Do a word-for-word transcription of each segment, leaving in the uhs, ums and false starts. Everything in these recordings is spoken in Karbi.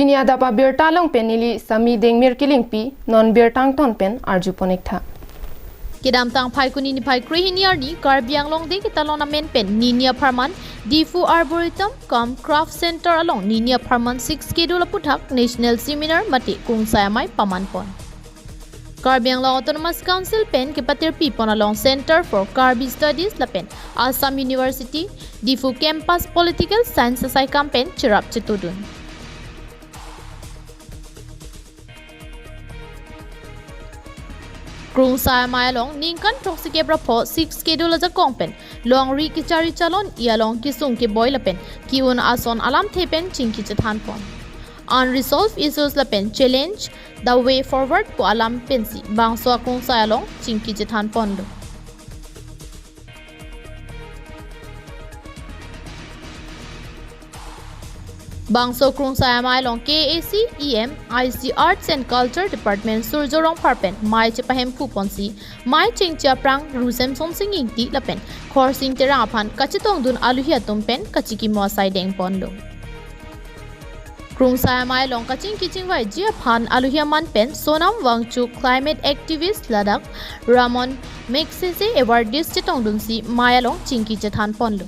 Pini adap abirta along pen neli Sami Dengmir Kilingpi, non birta angton pen arjupon-ik tha. Kedamtang Phaikuni niphai krehini arni Karbi Anglong Day ketalon amen pen nini apharman Diphu Arboretum cum Craft Center along nini apharman Sixth Schedule aputhak National Seminar mate Krungsai Amei pamanpon. Karbi Anglong Autonomous Council pen kepatirpipon along Center for Karbi Studies lapen Assam University Diphu Campus Political Science asaikam pen cherap chetodun. Krungsai Amei along ningkan throksi kep ra pho Sixth Schedule ajakong pen longri kechari chalon-i along kesung keboi lapen ke-un ason alamthe pen chingki chethanpon. Unresolved issues lapen challenge, the way forward pu alam pensi bangso akrungsai along chingki chethanponlo. Bangso Krungsai Amei along K A A C E M I C Arts and Culture Department Surjya Rongphar pen mei chepahemphuponsi mei chengche aphrang Ru Semsonsing Ingti lapen Khorsing Terang aphan kachetongdun aluhi atum pen kachikimo asai dengponlo. Krungsai Amei along kachingki chingvaiji aphan aluhi aman pen Sonam Wangchuk, climate activist ladak Ramon Magsaysay awardees chetongdunsi mei along chingki chethanponlo.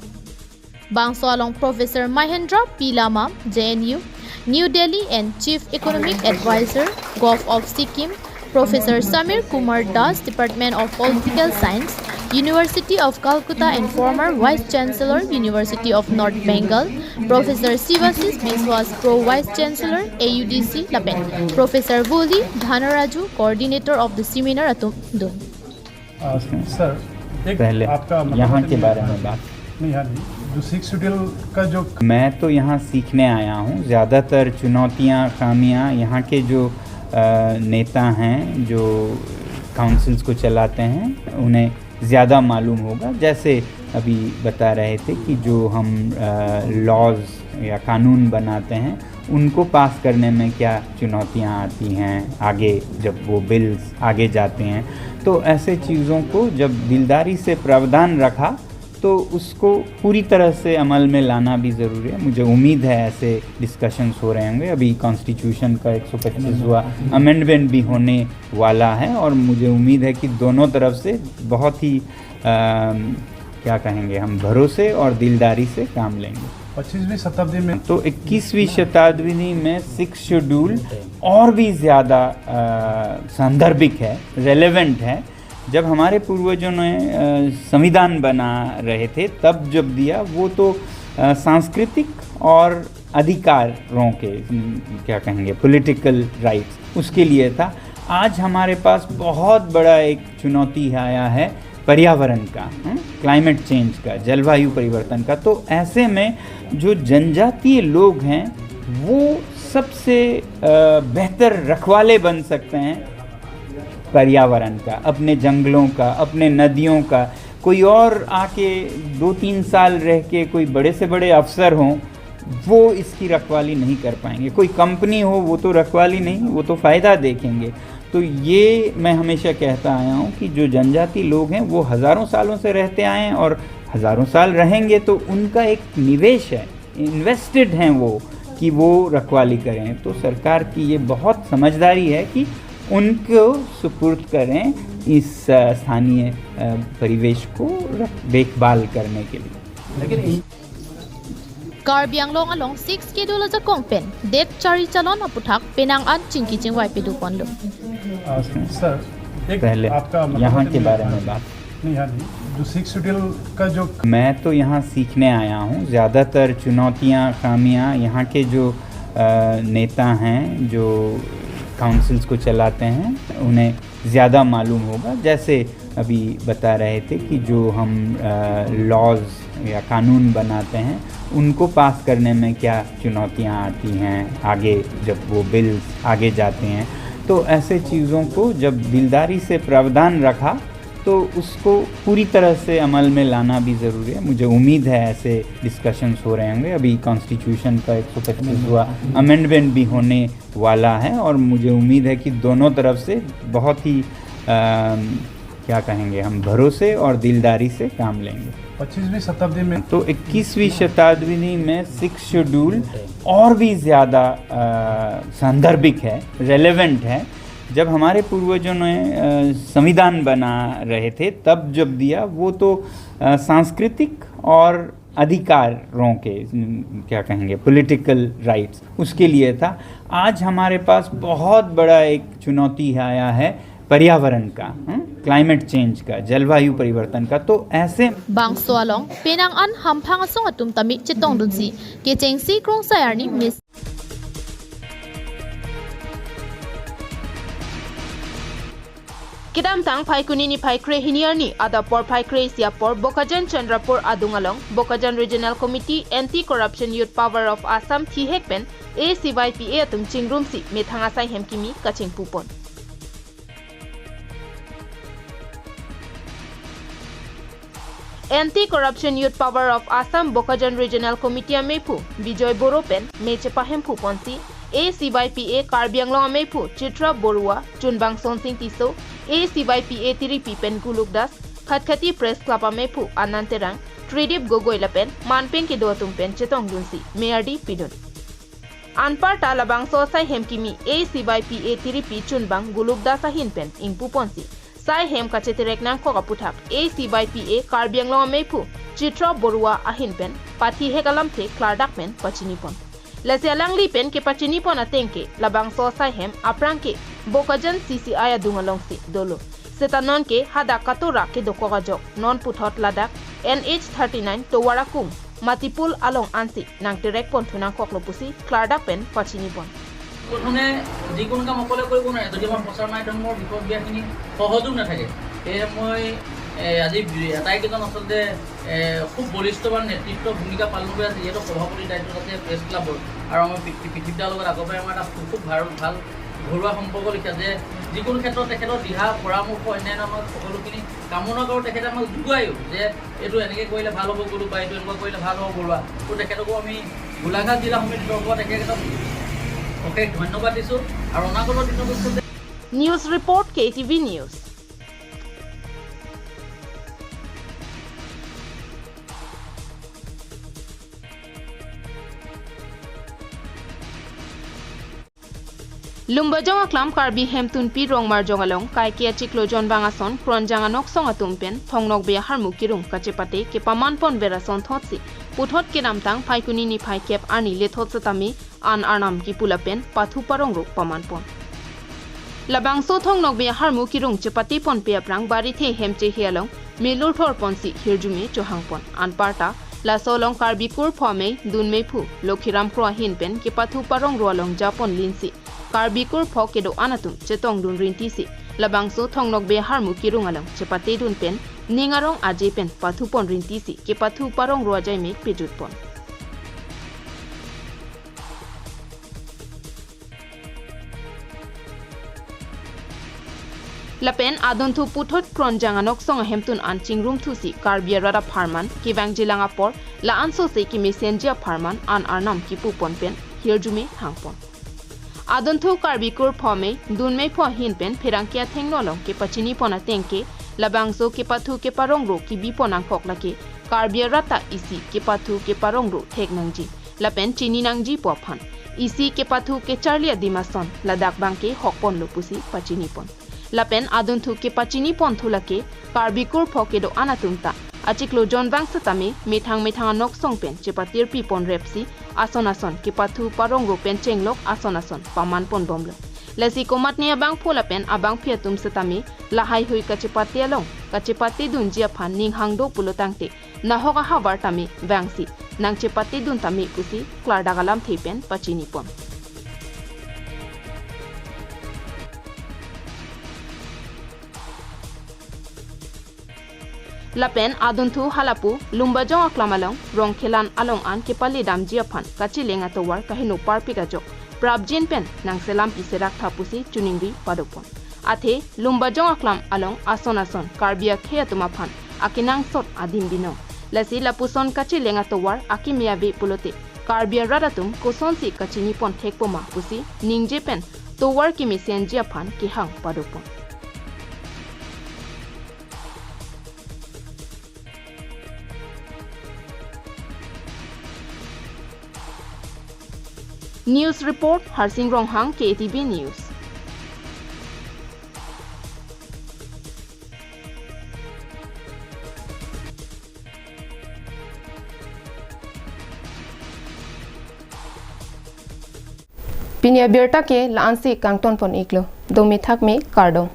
Bangso along Professor Mahendra P Lama, J N U, New Delhi and Chief Economic Advisor, Govt of Sikkim, Professor Samir Kumar Das, Department of Political Science, University of Calcutta and former Vice Chancellor, University of North Bengal, Professor Sivasis Biswas, Pro Vice Chancellor, A U D C, lapen Professor Voli Dhanaraju, Coordinator of the seminar atum dun. आ, सर, एक पहले आपका मतलब यहाँ के बारे में बात। नहीं, हाँ जी, जो सिक्स शेड्यूल का जो मैं तो यहाँ सीखने आया हूँ। ज़्यादातर चुनौतियाँ, खामियाँ यहाँ के जो, अ, नेता हैं, जो काउंसिल्स को चलाते हैं, उन्हें ज़्यादा मालूम होगा। जैसे अभी बता रहे थे कि जो हम, अ, लॉज या कानून बनाते हैं, उनको पास करने में क्या चुनौतियाँ आती हैं आगे, जब वो बिल्स आगे जाते हैं। तो ऐसे चीज़ों को जब दिलदारी से प्रावधान रखा, तो उसको पूरी तरह से अमल में लाना भी ज़रूरी है। मुझे उम्मीद है ऐसे डिस्कशंस हो रहे होंगे। अभी कॉन्स्टिट्यूशन का एक सौ पच्चीसवाँ अमेंडमेंट भी होने वाला है और मुझे उम्मीद है कि दोनों तरफ से बहुत ही, अम, क्या कहेंगे हम, भरोसे और दिलदारी से काम लेंगे। पच्चीसवीं शताब्दी में तो इक्कीसवीं शताब्दी में सिक्स शेड्यूल और भी ज़्यादा, अ, सांदर्भिक है, रेलेवेंट है। जब हमारे पूर्वजों ने, अ, संविधान बना रहे थे, तब जब दिया, वो तो, अ, सांस्कृतिक और अधिकारों के, उम, क्या कहेंगे, पॉलिटिकल राइट्स, उसके लिए था। आज हमारे पास बहुत बड़ा एक चुनौती आया है पर्यावरण का, हम्म, क्लाइमेट चेंज का, जलवायु परिवर्तन का। तो ऐसे में जो जनजातीय लोग हैं, वो सबसे, अ, बेहतर रखवाले बन सकते हैं पर्यावरण का, अपने जंगलों का, अपने नदियों का। कोई और आके दो तीन साल रह के कोई बड़े से बड़े अफसर हों, वो इसकी रखवाली नहीं कर पाएंगे। कोई कंपनी हो, वो तो रखवाली नहीं, वो तो फ़ायदा देखेंगे। तो ये मैं हमेशा कहता आया हूँ कि जो जनजाति लोग हैं, वो हज़ारों सालों से रहते आए हैं और हज़ारों साल रहेंगे, तो उनका एक निवेश है, इन्वेस्टेड हैं वो, कि वो रखवाली करें। तो सरकार की ये बहुत समझदारी है कि उनको सुपुर्द करें इस, अ, स्थानीय, अ, परिवेश को रख-, देखभाल करने के लिए। लेकिन Karbi Anglong along Sixth Schedule ajakong pen det chari chalon aputhak penang an chingki chingvai peduponlo. आ, सर, एक पहले आपका मतलब यहाँ के बारे में बात। नहीं, हाँ जी, जो सिक्स शेड्यूल का जो मैं तो यहाँ सीखने आया हूँ। ज़्यादातर चुनौतियाँ, खामियाँ यहाँ के जो, अ, नेता हैं, जो काउंसिल्स को चलाते हैं, उन्हें ज़्यादा मालूम होगा। जैसे अभी बता रहे थे कि जो हम, अ, लॉज या कानून बनाते हैं, उनको पास करने में क्या चुनौतियाँ आती हैं आगे, जब वो बिल्स आगे जाते हैं। तो ऐसे चीज़ों को जब दिलदारी से प्रावधान रखा, तो उसको पूरी तरह से अमल में लाना भी ज़रूरी है। मुझे उम्मीद है ऐसे डिस्कशंस हो रहे होंगे। अभी कॉन्स्टिट्यूशन का एक सौ पच्चीसवाँ अमेंडमेंट भी होने वाला है और मुझे उम्मीद है कि दोनों तरफ से बहुत ही, अम, क्या कहेंगे, हम भरोसे और दिलदारी से काम लेंगे। पच्चीसवीं शताब्दी में तो इक्कीसवीं शताब्दी में सिक्स शेड्यूल और भी ज़्यादा सांदर्भिक है, रेलेवेंट है। जब हमारे पूर्वजों ने संविधान बना रहे थे, तब जब दिया, वो तो सांस्कृतिक और अधिकारों के, क्या कहेंगे, पॉलिटिकल राइट्स, उसके लिए था। आज हमारे पास बहुत बड़ा एक चुनौती आया है पर्यावरण का, क्लाइमेट चेंज का, जलवायु परिवर्तन का। तो ऐसे Bangso along penang an hamphang asong atum tame chetongdunsi kechengsi krongsai arni mis Kedamtang Phaikuni niphai krehini arni adap porphai kre-isi apor Bokajan Chandrapur adung along Bokajan Regional Committee Anti Corruption Youth Power of Assam thihek pen A C Y P A atum chingrumsi methang asai hem kimi kachingpupon. Anti Corruption Youth Power of Assam Bokajan Regional Committee amephu Bijoy Boro pen me chepahemphuponsi A C Y P A Karbi Anglong amephu Chitra Borua, Chunbang Sonsing Tisso, A C Y P A tiripi pen Guluk Das, Khatkhati Press Club amephu Anand Terang, Tridip Gogoi lapen manpeng kedo atum pen chetongdunsi me ardi pidun. Anparta labangso asai hem kimi A C Y P A tiripi Chunbang Guluk Das ahin pen ingpuponsi sai hem kacheterek nangkok aputhak A C Y P A Karbi Anglong amephu Chitra Borua ahin pen pathihek alamthe klardak pen pachinipon. Lasi alangli pen kepachinipon ateng ke labangso asai hem aphrang ke Bokajan C C I adung alongsi dolo. Seta non ke hadak katora kedokok ajok non puthot ladak N H thirty-nine tovar akung Matipul along ansi nangterek ponthu nangkoklo pusi klardak pen pachinipon. প্ৰথমে যিকোনো কাম অকলে কৰিব নোৱাৰে, যদি আমাৰ প্ৰচাৰ মাধ্যমৰ বিষয়ববীয়াখিনি সহযোগ নাথাকে। সেয়ে মই এ, আজি বি- আটাইকেইজন আচলতে এ, খুব বলিষ্ঠৱান নেতৃত্ব ভূমিকা পালন কৰি আছে। যিহেতু সভাপতিৰ দায়িত্বত আছে প্ৰেছ ক্লাবৰ আৰু আমাৰ পৃথ্বী- পৃথ্বীদাৰ লগত আগৰ পৰাই আমাৰ এটা খুব খুব ভাল ভাল ঘৰুৱা সম্পৰ্ক লিখা যে যিকোনো ক্ষেত্ৰত তেখেতৰ দিহা পৰামৰ্শ অন্যান্য আমাক সকলোখিনি কামনা কৰোঁ। তেখেতে আমাক জোকায়ো যে এইটো এনেকৈ কৰিলে ভাল হ'ব গলো বা এইটো এনেকুৱা কৰিলে ভাল হ'ব বৰুৱা। তো তেখেতকো আমি গোলাঘাট জিলা সমিতিৰ তৰফৰ পৰা তেখেতক অশেষ ধন্যবাদ দিছোঁ আৰু অনাগত দিনত News report, K T V News. Lumbajong aklam Karbi Hemtunpi Rongmarjong along kaike achiklo jonbang ason kronjang anoksong atum pen Thongnokbe aharmu kirung kachepate kepamanponver asonthotsi puthot kedamtang Phaikuni niphai kep arni lethot setame an arnam kipu lapen pathu parongro pamanpon. Labangso Thongnokbe aharmu kirung chepateponpe aphrang Barithe Hemchehe along milur thorponsi hirjume chohangpon. Anparta laso along Karbi Kurpho Amei Dunmeiphu Lokhiram Kro ahin pen kepathu parongro along japon linsi Karbi Kurpho kedo-an atum chetongdun rintisi labangso Thongnokbe aharmu kirung along chepatedun pen ning arong aje pen pathupon rintisi kepathu parongro ajai mek pejutpon. Lapen adunthu puthot kronjang anoksong ahemtun an chingrumthusi Karbi arat apharman kevangjilang apor la-ansose kemesenji apharman an arnam kipupon pen hirjume hangpon. Adunthu Karbi Kurpho Amei Dunmeiphu ahin pen pherangke athengno along kepachinipon ateng ke labangso kepathu keparongro kibipon angkok lake Karbi arat ta isi kepathu keparongro thek nangji lapen chini nangji pu aphan. Isi kepathu kecharli adim ason ladak bangke hokponlo pusi pachinipon. Lapen adunthu kepachiniponthu lake Karbi Kurpho kedo-an atum ta achiklo jonbang setame methang methang anoksong pen chepatirpipon repsi ason ason kepathu parongro pen chenglok ason ason pamanponbomlo. Lasi komatne abangphu lapen abangphi atum setame lahaihui kachepate along kachepatedunji aphan ning hangdo pulo tangte nahok ahavar tame vangsi nangchepatedun tame pusi klardak alamthe pen pachinipon. Lapen adunthu halapu Lumbajong aklam along Rongkhelan along an kepaledamji aphan kacheleng atovar kaheno parpik ajok prapjin pen nangselam piserak tha pusi choningri padopon. Athe Lumbajong aklam along ason ason Karbi akhei atum aphan akenangsot adim binong. Lasi lapuson kacheleng atovar akeme ave pulote Karbi arat atum kosonsi kachinipon thekpo ma pusi ningje pen tovar kemesenji aphan kehang padopon. News report, Harsing Ronghang, K A T V News. Pini abirta ke la-ansi kangton pon iklo. Domi thakmi, kardom.